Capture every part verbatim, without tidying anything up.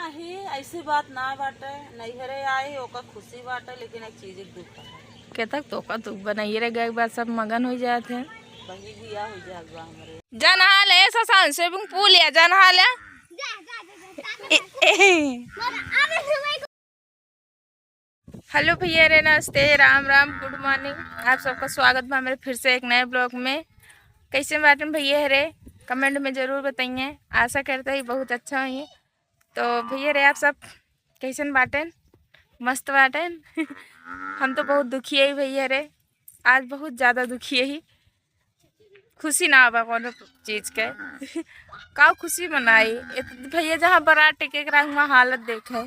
नहीं, ऐसी बात ना बाटे। नैहरे आए, ओकर खुशी बाटे, लेकिन एक चीज के दुख है। केतक तो ओकर दुख बा, नैहरे गए के बाद सब मगन हो जात है। बहिनी बियाह हो जात बा हमरे। जनहाल है ससान swimming pool या जनहाल है। ए, ए। हेलो भैया रे, नमस्ते, राम राम, गुड मॉर्निंग। आप सबका स्वागत बा मेरे फिर से एक नए ब्लॉग में। कैसे बाटन भैया रे, कमेंट में जरूर बताइए। आशा करते ही बहुत अच्छा होइए। तो भैया रे, आप सब कैसन बाटेन? मस्त बाटेन? हम तो बहुत दुखी है भैया रे, आज बहुत ज़्यादा दुखी है। खुशी ना बा कोनो चीज के। का खुशी मनाई? इत-, भैया जहाँ बरात टिके के रहा, वहाँ हालत देखे,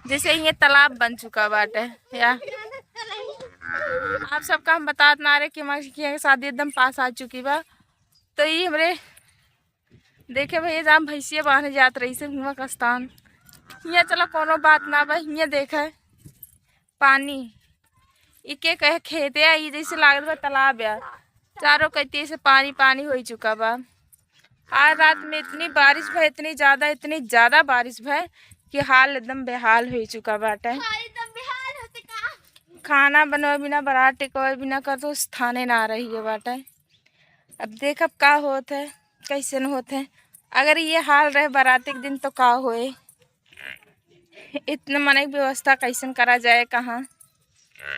जैसे ये तालाब बन चुका बाटे। या आप सबका हम बतात ना रहे कि हमारे के शादी एकदम पास आ चुकी बा। तो ये हमरे देखे भैया, जहाँ भैंसिया बांधे जात रही से हुआ कस्तान। हियाँ चला कोनो बात ना बा, हियाँ देखे पानी। इके कहे खेते आ, ई जैसे लागत बा तालाब आ। चारों कत्ती से पानी पानी हो चुका बा। आज रात में इतनी बारिश भय, इतनी ज्यादा, इतनी ज्यादा बारिश भय कि हाल एकदम बेहाल हो चुका बाटे। खाना बनवे बिना, बरात टिकवे बिना कर तो स्थाने ना रही है बाटे। अब देखब का होत है, कैसन होत है। अगर ये हाल रहे बराती के दिन तो का होए, इतना मने के व्यवस्था कैसन करा जाए कहाँ।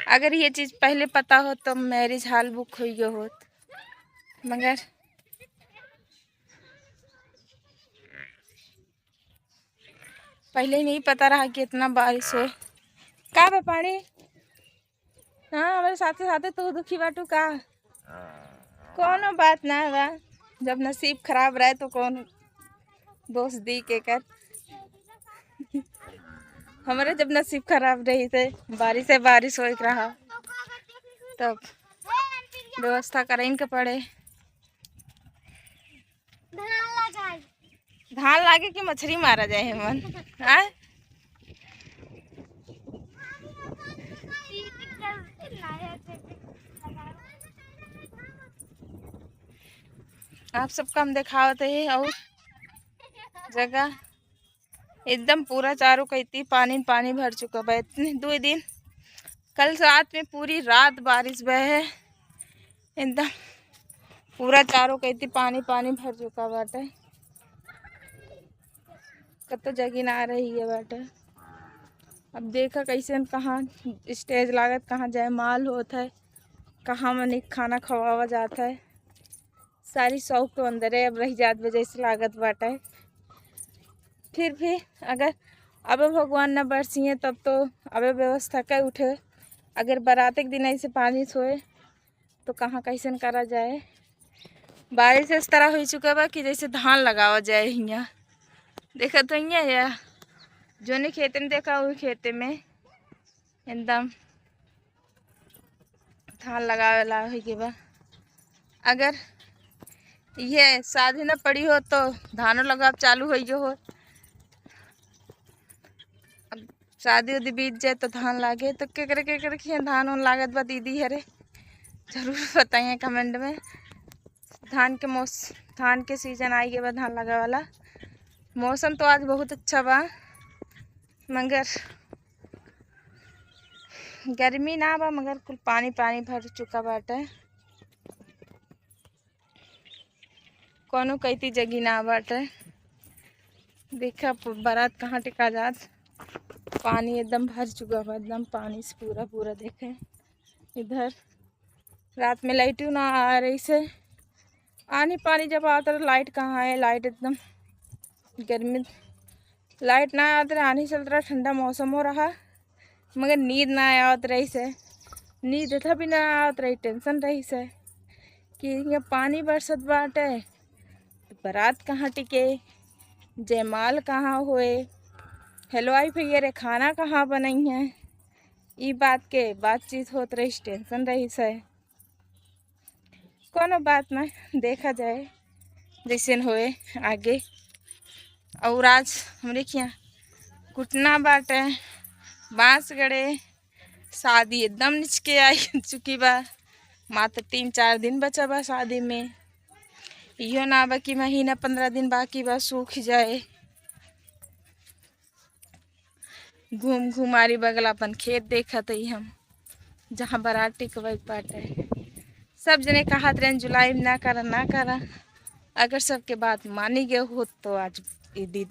अगर ये चीज पहले पता होत तो marriage hall book होइ गयो होत, मगर पहले ही नहीं पता रहा कि इतना बारिश होए। का बा पानी? हाँ, हमारे साथे साथे तू दुखी बाटू का? कोनो बात ना बा, जब नसीब खराब रहे तो कौन दोष दी के कर। हमारे जब नसीब खराब रही थे, बारिश से बारिश होए के रहा, तब व्यवस्था करें के पड़े। धान लागे कि मछरी मारा जाए हमन, आय? आप सबका हम देखावत है और जगह एकदम पूरा चारों कत्ती पानी पानी भर चुका बा। इतने दो दिन, कल रात में पूरी रात बारिश भय है, एकदम पूरा चारों कत्ती पानी पानी भर चुका बाटे। कत्तो जगह ना रही है बाटे। अब देखा कैसे कहाँ stage लागत, कहाँ जयमाल होत है, कहाँ मने खाना खवावा जात है। सारी शौक तो अंदरे अब रह जात बा जैसे लागत बाटे। फिर भी अगर अबे भगवान न बरसिए तब तो अबे व्यवस्था कर उठे। अगर बराते के दिन ऐसे पानी होए तो कहाँ कैसन करा जाए। बारिश इस तरह हो चुका बा कि जैसे धान लगावा जाए हियाँ। देखा तो हियाँ या जोने खेते में देखा वही खेते में एकदम धान लगावे ला होइ के बा। अगर ये शादी न पड़ी हो तो धानो लगाव चालू होइ गयो हो। अब शादी उदी बीत जाए तो धान लागे, तो केकरे केकरे के धान उन लागत बा दीदी हरे, जरूर बताइए comment में। धान के मौस-, धान के season आई गए बा धान लगावे वाला। मौसम तो आज बहुत अच्छा बा, मगर गर्मी ना बा, मगर कुल पानी पानी भर चुका बाटे। कोनो कइती जगह ना बाटे। देखा प-, बारात कहाँ टिका जात। पानी एकदम भर चुका बा, एकदम पानी से पूरा, पूरा देखे। इधर रात में लाइटो ना आ रही से, आनी पानी जब आवत रहा, लाइट कहाँ है, लाइट एकदम गर्मी, लाइट ना आवत रहा, आनी चलत रहा, ठंडा मौसम हो रहा, मगर नींद ना आवत रही से, नींद था भी ना आवत रही, tension रही से कि ये पानी बरसत बाटे, तो बारात कहाँ टिके, जयमाल कहाँ होए, हलवाई भैया रे खाना कहाँ बनई है, ई बात के बातचीत होत रही, tension रही से। कोनो बात ना, देखा जाए जैसन होए आगे। और आज हमरे खिया कुटना बाटे, बांस गड़े, शादी एकदम निचके आई चुकी बा, मात्र तीन चार दिन बचा बा शादी में। इहो ना बा कि महीना पन्द्रह दिन बाकी बा सूख जाए। घूम घूम आरी बगल अपन खेत देखत ही हम, जहाँ बरात टिकवै के बाटे। सब जने कहत रहन जुलाई में ना करा, ना करा। अगर सबके बात मानी गए होत तो आज ई दिन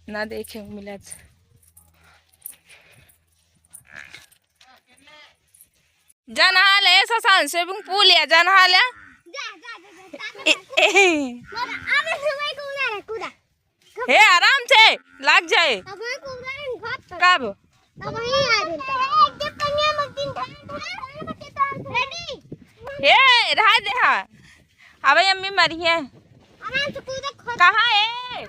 ना देखे मिलत। जनहाले ससान swimming pool या जनहाले। ए, ए। हे, आराम से लाग जाए। कब? हे, रहा दे, हाँ। अब अम्मी मरी है। कहाँ है?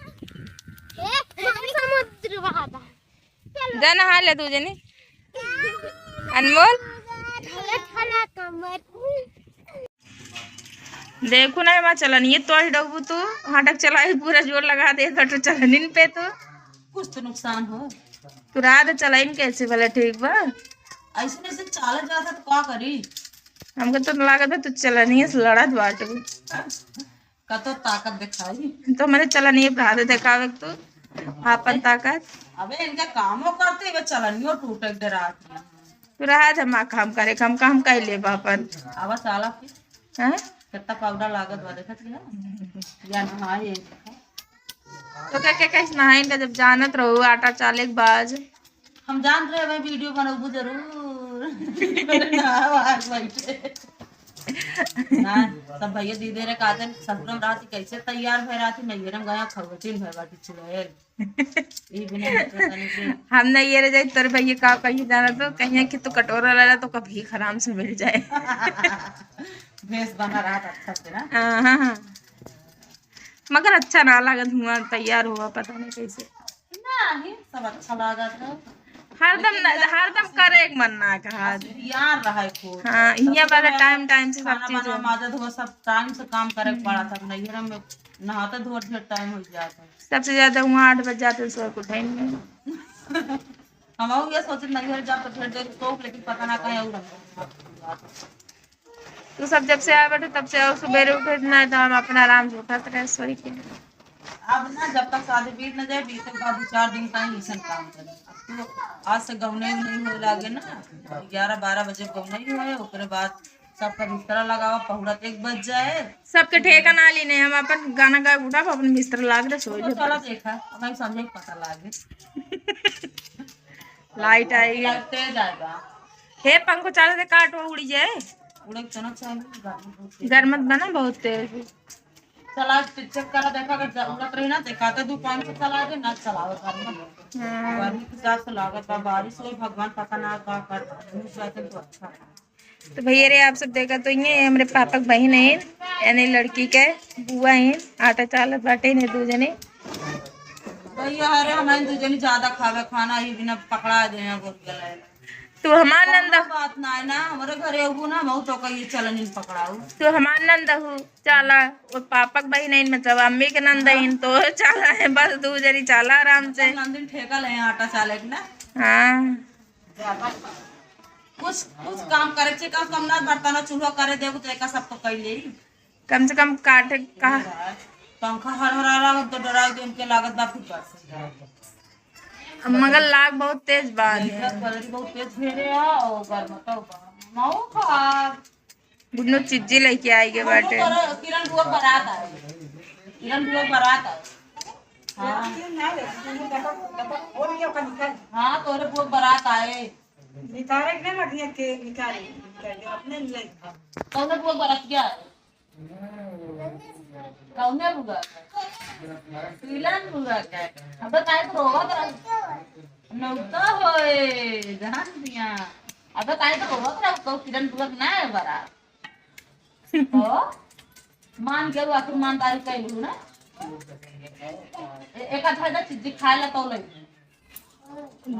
समुद्र वहाँ बा। जा नहा ले तू जनी। अनमोल। देखू ना, एमा चलनिए तोड़ डबू तू। हाटक चलाई पूरा जोर लगा दे, तो चलनिन पे तू। कुछ तो नुकसान हो। तू रात चलाइन कैसे भला ठीक बा? ऐसे ऐसे चालत जात है तो का करी? हमके तो लागत है तू चलनिए से लड़त बाटू। कतो ताकत दिखाई। तो मैंने चलनिए पे हाथ देखावे तू आपन ताकत। अबे इनका कामो करते, वे चलनियो टूटे डरात। तू रहा जमा काम करे, हम काम कर ले बापन। आवा साला के। हैं? कितना पाउडर लागत बा, देखत लिया? या नहाए। तो क्या, क्या, कैसे नहाए इनका, जब जानत रहो आटा चाले के बाद। हम जान रहे, मैं वीडियो बनबू जरूर। नहा वहा के बैठे। ना, सब भैया दीदी रे कहते हैं, ससुर में रहती कैसे तैयार भय रहती, नैहर में गया खवटिन भय बाटी चुड़ैल। ई बिना मतलब तनी के हम नैहर जाई, तोरे भैया का कहीं जाना तो कहीं कि तू कटोरा ला ला तो कभी हराम से मिल जाए। भेष बना रहत अच्छा से ना। हाँ, हाँ, हाँ। मगर अच्छा ना लागत हुआ, तैयार हुआ, पता नहीं कैसे। नहीं, सब अच्छा लागत है। हरदम न-, हरदम करे के मन ना कहा। यार रहा है खूब। हाँ, इहाँ वाला टाइम, टाइम से सब खाना चीज बना, हो। माजा धोआ, सब टाइम से काम करे के पड़ा था। नैहर में नहाते धोते ढेर टाइम हो जाता है। सबसे ज्यादा वहाँ आठ बज जाते हैं, सोए के उठे नहीं। हम ये सोचे नैहर जाओ तो ढेर देर सोओ, लेकिन पता ना कहीं और हम। तू सब जब से आए बैठे तब से, और सुबेरे उठे ना तो हम अपना आराम से उठत रहे सोई के। अब ना, जब तक शादी बीत न जाए, बीते के बाद दो चार दिन का ही ऐसन काम करे। अब तो आज से गौने नहीं हो लागे ना, ग्यारह बारह बजे गौने ही होए, ओकरे बाद सबका बिस्तरा लगावा, पहुड़त एक बज जाए। सबके ठेका ना लीने, हम अपन गाना गा उठा, अपन बिस्तर लाग रहे, सोई तो ले। चला देखा, हमें समझे के पता लागे। लाइट आई है। लाइट तेज आएगा। हे पंखो चालू से काट, वो उड़ी जाए। उड़े के चना चालू, गर्मी बहुत तेज। गर्मत बना बहुत तेज। चला चेक करा, देखा, अगर जरूरत रही ना, देखा तो दो पाँच सौ चला दे, ना चलाओ गर्मी। हाँ। गर्मी के हिसाब से लागत बा, बारिश होई, भगवान पता ना का कर, बारिश रहते तो अच्छा। तो भैया रे, आप सब देखा तो ये हमरे पापा के बहिन है, यानी लड़की के बुआ है, आटा चालत बाटे ने दू जने। भैया, अरे हमारे दू जने ज्यादा खावे खाना, ही बिना पकड़ा दे हैं, बोल के लाए। तू हमार नंद। बात ना है ना, हमारे घरे अबू ना, बहुत तो कहिए चलन इन पकड़ाऊ। तू हमार नंद हूँ, चाला, वो पापा के बहिन है, मतलब अम्मी के नंद है, तो चाला है, बस दू जनी चाला आराम से। नंदिन ठेका ले आटा चाले के ना। हाँ। कुछ, कुछ काम करे के, कम से कम ना बर्तन चूल्हा करे देबू तो एका सब तो कई ले। कम से कम काटे कहा। पंखा हरहरा लागत तो डराई दे, उनके लागत बा फुटपाथ से। मगर लाग बहुत तेज बा। इधर बदरी बहुत तेज घेरे है और गर्मता बा। मऊ खा। दुनो चीजी लेके आई के बाटे। तोरा किरण बुआ बारात आए। किरण बुआ बारात आए। हाँ। हाँ, तोरे बुआ बारात आए। निकाले के ना लगिए के निकाले, निकाले, अपने ले। कौन बुआ बारात गया? कौन बुआ? किरण बुआ का। अब काहे तो रोवत रह। नौता होए, जान दिया। अब काहे तो रोवत रह, तो किरण बुआ ना है बारात। तो मान के आखिर ईमानदारी कैलू ना। ए-, एक आध चीज खाए ला तो ले।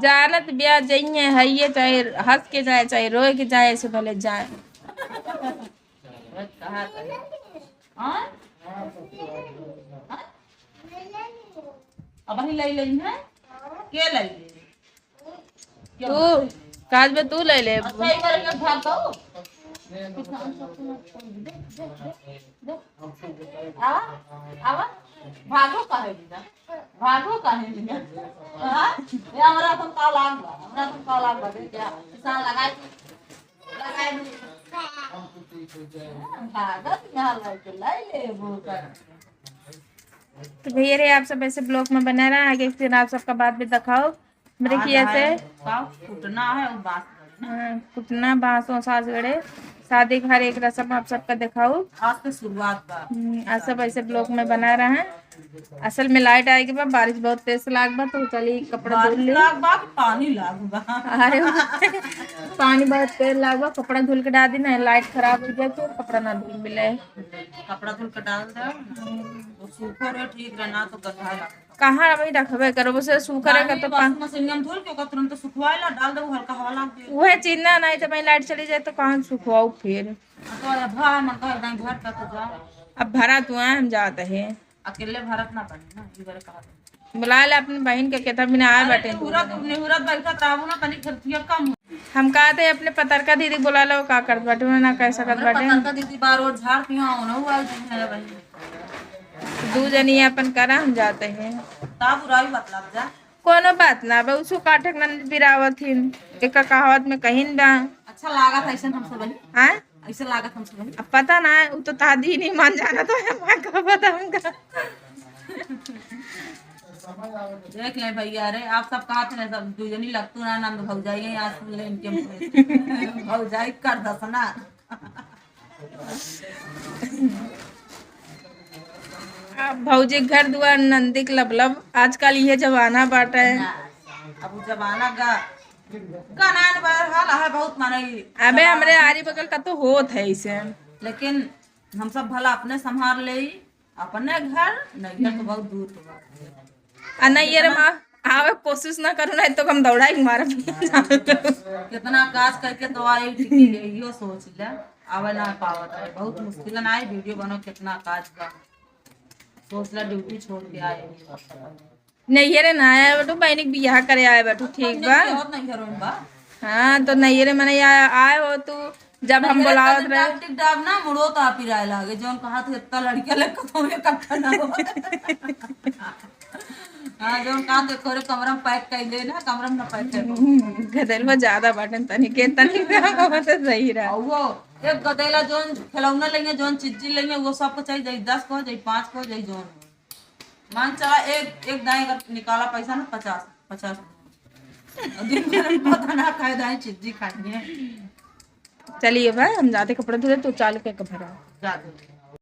जानत बिया जइहे हइये, चाहे हंस के जाए, चाहे रोए के जाए, से भले जाए। हाँ? हाँ? अब ही ले लेई है? के ले ले? तू, काज बे तू ले ले। अच्छा, एक बार के भाग दो। आवा, आवा। भागो काहे बिना? भागो काहे बिना? हाँ? ये हमरा अपन का लाग बा? हमरा अपन का लाग बा? देख क्या? किसान लगाए, लगाए नहीं। भागत यहाँ लगे, लाई ले वो कर। तो भैया रे, आप सब ऐसे ब्लॉग में बने रहा, आगे फिर आप सबका बात भी दिखाओ। मेरे आज खिया से आए, का कुटना है, वो बांस गढ़ना। हाँ, कुटना, बांस, बांस गढ़े। शादी घर एक रस्म आप सबका दिखाओ। आज से शुरुआत बा। हम्म, आज सब ऐसे ब्लॉग में बना रहा है। असल में लाइट आए के बाद बारिश बहुत तेज से लाग बा, तो चली कपड़ा धुल बारिश ली। लाग बा कि पानी लाग बा? अरे, पानी बहुत तेज लाग बा, कपड़ा धुल के डाल दी ना, लाइट खराब हो जाए तो कपड़ा ना धुल मिले। कपड़ा धुल के डाल दे, वो सूखो रहे ठीक रहे, ना तो गंधा लगे। कहाँ अभी रखबे करबो से सूखा रहे का तो पा- वॉशिंग मशीन में धुल के ओकर तुरंत सुखवाए ला, डाल देबो, हल्का हवा लाग दे। उहे चीज ना, नहीं तो मैं लाइट चली जाए तो कहाँ सुखवाऊ फिर? आ तो अब भा मन कर दाई घर का तो जा। अब भरा तू आए, हम जाते हैं। अकेले भरत ना बने ना, ई बारे कहा था। बुला ले अपने बहिन के, केतना बिना आए अरे बाटे। निहुरत, निहुरत बैठत रहबो ना, तनी खर्चिया कम हो। हम कहते अपने पतरका दीदी बुला लो, का करत बाटे, उन्हें ना कह सकत हमरे बाटे। पतरका दीदी बार ओर झाड़ पिया, उन्हों आई थी मेरे बहिन। दू जनी अपन करा, हम जाते हैं। ता बुराई मतलब जा। कोनो बात ना बा, उसको काटक नंद बिरावत हिन, एका कहावत में कहिन बा। अच्छा लागत ऐसन हम सब बहिन। हाँ? ऐसे लागत हम सब बहिन। अब पता ना, वो तो तादी नहीं मान जाना, तो है माँ का पता हमका। देख ले भैया रे, आप सब कहत रहे सब दू जनी लगतू ना, नंद भौजाई है, आज सुन ले इनके मुँह से। भौजाई कर दसना। अब भौजी घर दुआर नंदिक लबलब, आजकल ये जमाना बाटे। ना, अब उ जमाना गा, गनान बहरहाल है बहुत माने। अबे हमरे आरी बगल का तो होत है इसे। लेकिन हम सब भला अपने संभाल ले, अपने घर, नैहर तो बहुत दूर के बात है। आ नैहर में आवे कोशिश ना करू, नहीं तो हम दौड़ा ही मारब। कितना काज करके तो आई टिकी है, इहो सोच ले। आवे ना पावत है, बहुत मुश्किल ना आई वीडियो बनो, कितना काज बा। सोच ले ड्यूटी छोड़ के आए। नैहरे ना आए बटू, बहनी के बियाह करे आए बटू, ठीक बा? और नैहर में बा। हाँ, तो नैहरे मने आए, आए हो तू, जब हम नैहरे बुलावत का रहे। टाक टिक डाब ना, मुड़ो तो आप ही राय लागे, जौन कहा तो इतना लड़कियां लेकर तो हमें इकट्ठा ना हो। हाँ, जौन कहा तो थोड़े कमरा में पैक कर ले ना, कमरा में ना पैक कर। हम्म, गदेलवा ज्यादा बाटन तनी के, तनी का तो सही रहा। और वो एक गदेला जौन खिलौना लेंगे, जौन चीजी लेंगे, वो सबको चाहिए, चाहे दस को, चाहे पाँच को, चाहे जौन। मान चला एक, एक दाएं अगर निकाला पैसा ना, पचास, पचास। और दिन भर में पता ना खाए दाएं चीजी खाएंगे। चलिए भाई, हम जाते कपड़ा धोते, तो चालू के कपड़ा। जा दे।